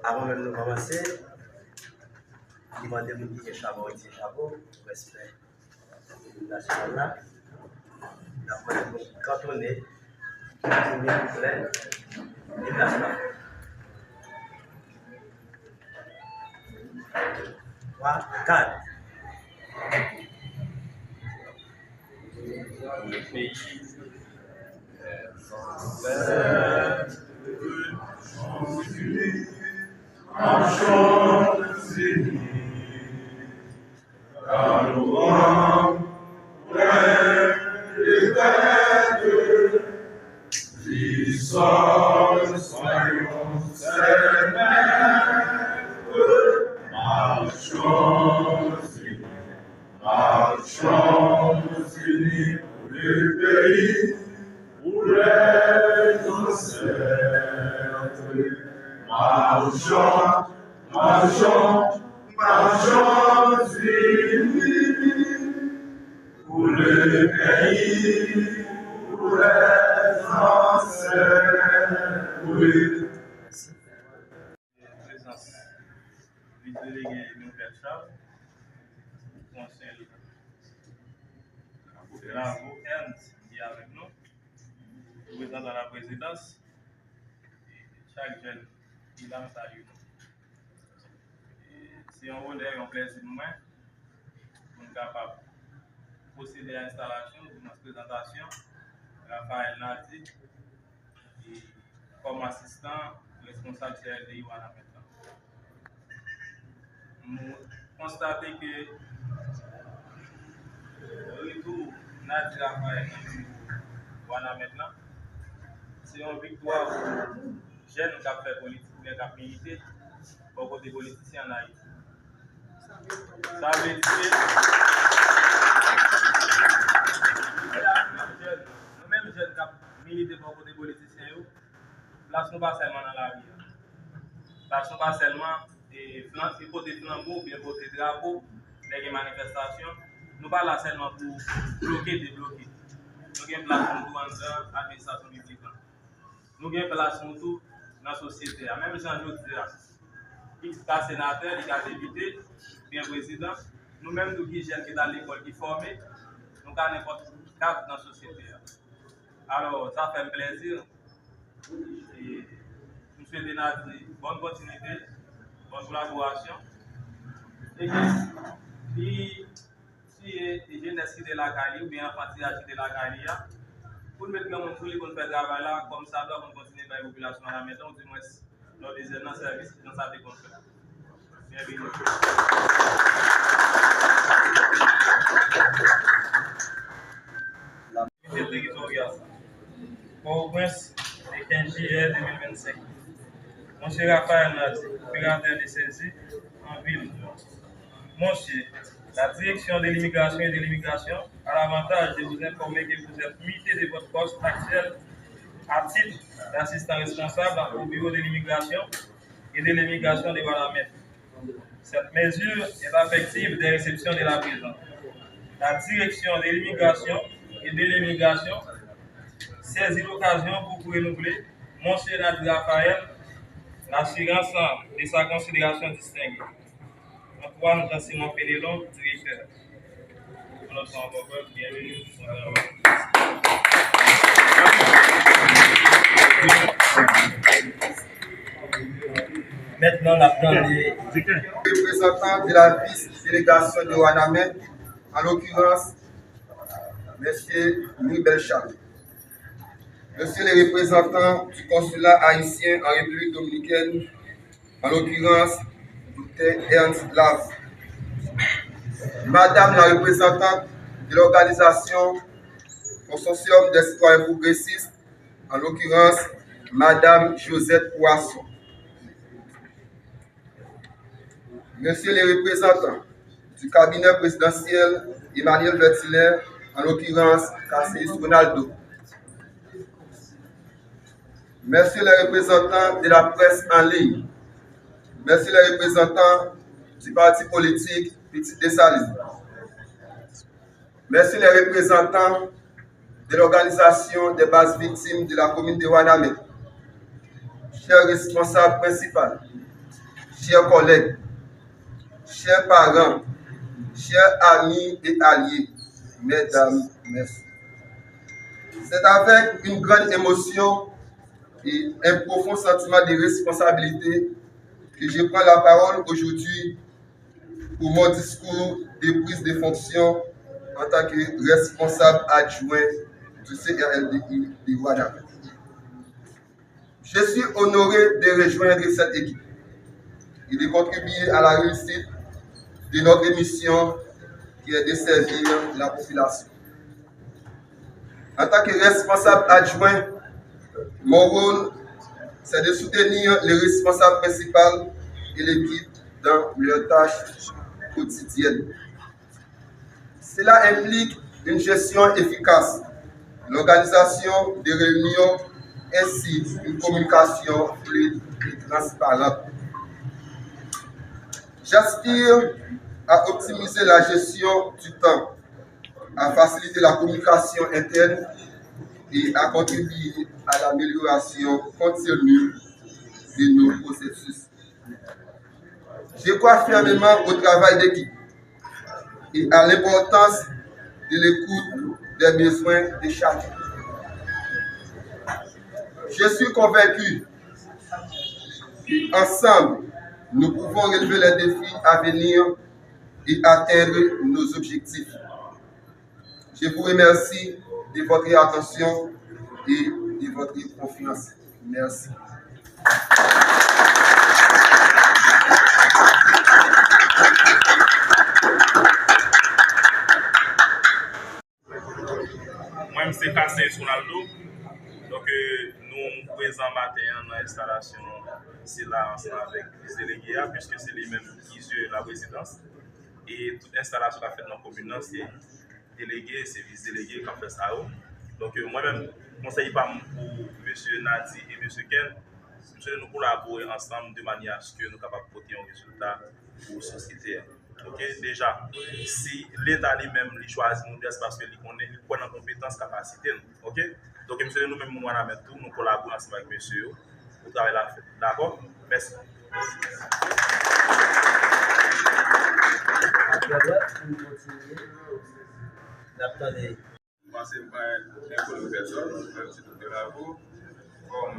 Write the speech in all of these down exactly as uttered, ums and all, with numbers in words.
Avan menm nou kòmanse, li mande moun ki gen chapo retire chapo, pou respè. Nasyonal la, n ap mande nou kantonnen, kantonnen pou plè, e plas la. Twa, kat. Prezans vis delege Milbert Charles, konsèy Bravo Ernst ki avèk nou, reprezantan laprezidans, chak jèn ki la, m salye nou. E se yon onè, yon plèzi pou mwen pou n kapab pwosede a enstalasyon, di mwens prezantasyon, Raphaël Nardi, e kòm asistan responsab C L D I Wanament lan. Nou konstate ke retou Nardi Raphaël nan nivo Wanament lan, se yon viktwa pou jèn k ap fè politik oubyen k ap milite bò kote politisyen ann Ayiti. Sa vle di ke nou menm jèn, nou menm jèn k ap milite bò kote politisyen yo, plas nou pa sèlman nan lari a. Plas nou pa sèlman e flan-, e pote flanbo oubyen pote drapo lè gen manifestasyon. Nou pa la sèlman pou bloke, debloke. Nou gen plas nou tou anndan administrasyon piblik lan. Nou gen plas nou tou nan sosyete a. Menm jan jodi a, X ka senatè, li ka depite, oubyen prezidan, nou menm tou ki jèn ki t al lekòl, ki fòme, nou ka nenpòt kat nan sosyete a. Alò, sa fè m plèzi. E m swete Nardi bòn kontinite, bòn kolaborasyon. E ke li tiye jenès ki te lakay li, oubyen anfantiyaj ki te lakay li a, pou l met granmoun sou li, pou l fè travay la kòmsadwa, pou l kontinye bay popilasyon Wanament lan, oudimwens Nòdezyen nan sèvis jan sa te konn fèt. Byenvini. Komite teritoryal Pòtoprens, le kenz jiyè de mil vennsenk. Monsye Raphaël Nardi, operatè de sezi an vil. Monsye, la direction de l'immigration et de l'immigration a l'avantage de vous informer que vous êtes muté de votre poste actuel à titre d'assistant responsable au bureau de l'immigration et de l'immigration de Wanament. Cette mesure est affective dès réception de la présente. La direction de l'immigration et de l'immigration saisit l'occasion pour renouveler Monsye Nardi Raphaël l'assurance de sa considération distinguée. Antoine Jean Simon Fénelon, directeur. Pou lòt fwa ankò, byenveni. Mentnan, n ap tande reprezantan de la vis delegasyon de Wanament, an lokirans, mesye Miribel Charles. Mesye le reprezantan du konsilat ayisyen an Repiblik Dominikèn, an lokirans, Doktè Ernst Lave. Madame la reprezantant de l'organisation Consortium des Citoyens Progressistes, an lokirans, Madame Josette Poisson. Mesye le reprezantan du cabinet présidentiel Emmanuel Vertilaire, an lokirans, Cassius Ronaldo. Mesye le reprezantan de la presse en ligne. Mesye le reprezantan du parti politik Pitit Desalin. Mesye le reprezantan de l'organisation des bases victimes de la commune de Wanament. Chè responsab prensipal, Chers collègues, chers parents, chers amis et alliés, mesdames, messieurs, c'est avec une grande émotion et un profond sentiment de responsabilité que je prends la parole aujourd'hui pour mon discours de prise de fonction en tant que responsable adjoint du C R L D I de Wadapè. Je suis honoré de rejoindre cette équipe et de contribuer à la réussite de notre mission qui est de servir la population. En tant que responsable adjoint, mon rôle, c'est de soutenir le responsable principal et l'équipe dans leurs tâches quotidiennes. Cela implique une gestion efficace, l'organisation de réunions ainsi qu'une communication fluide et transparente. J'aspire à optimiser la gestion du temps, à faciliter la communication interne et à contribuer à l'amélioration continue de nos processus. Je crois fermement au travail d'équipe et à l'importance de l'écoute des besoins de chacun. Je suis convaincu qu'ensemble, nous pouvons relever les défis à venir et atteindre nos objectifs. Je vous remercie de votre attention et de votre confiance. Merci. Mwen, m se Caceres Ronaldo. Donk, euh, nou prezan maten an nan enstalasyon sila ansanm avèk vis delege a, piske se li menm ki jere la prezidans. E tout enstalasyon k ap fèt nan komin nan, se delege, se vis delege k ap fè sa yo. Donk, euh, mwen menm, konsèy pa m pou mesye Nadi e mesye Ken, m swete nou kolabore ansanm de manyè aske nou kapab pote yon rezilta pou sosyete a. Ok, deja, si Leta li menm li chwazi nou, se paske li konnen, li kwè nan konpetans, kapasite nou. Ok? Donk, m swete nou menm moun Wanament tou, nou kolabore ansanm avèk mesye yo pou travay la fèt. Dakò? Mèsi. N ap tande. Mwen se Brian Nicole Robertson, mwen se Doktè Lavo. Kòm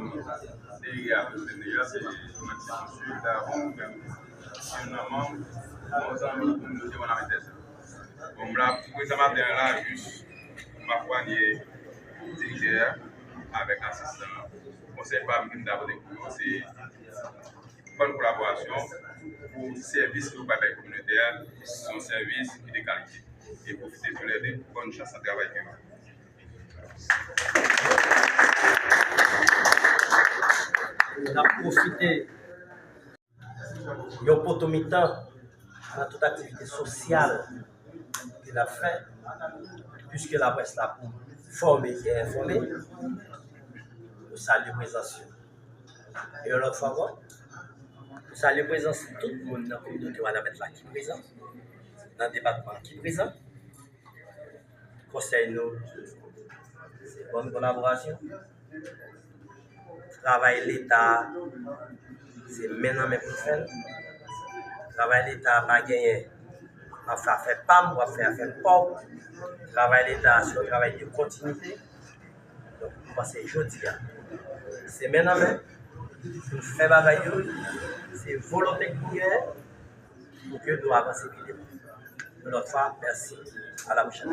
delege a pou Seneyòs, se mwen ki sou Davo, mwen menm, youn nan manm, yon zanmi kominote Wanamitè. Bon, m la prezan maten an la, jis pou m akonpanye direktè a avèk asistan an. Konsèy pa m ki m ta pote pou yo, se bòn kolaborasyon pou sèvis ke yo bay bay kominote a, se yon sèvis ki de kalite. E pwofite pou lè de bòn chans nan travay ke yo. N ap pwofite yon poto mitan nan tout aktivite sosyal ke n ap fè, piske laprès la pou fòme e enfòme. Nou salye prezans yo. E yon lòt fwa ankò, nou salye prezans tout moun nan kominote Wanament la ki prezan, nan depatman an ki prezan. Konsèy nou, se bòn kolaborasyon. Travay Leta a, se men nan men pou n fè l. Travay Leta a pa genyen, m ap fè afè pa m, w ap fè afè pa w. Travay Leta a, se yon travay de kontinite. Donk, m panse jodi a, se men nan men pou n fè bagay yo, se volonte k pou genyen pou ke nou avanse pi devan. Yon lòt fwa, mèsi. A la pwochèn.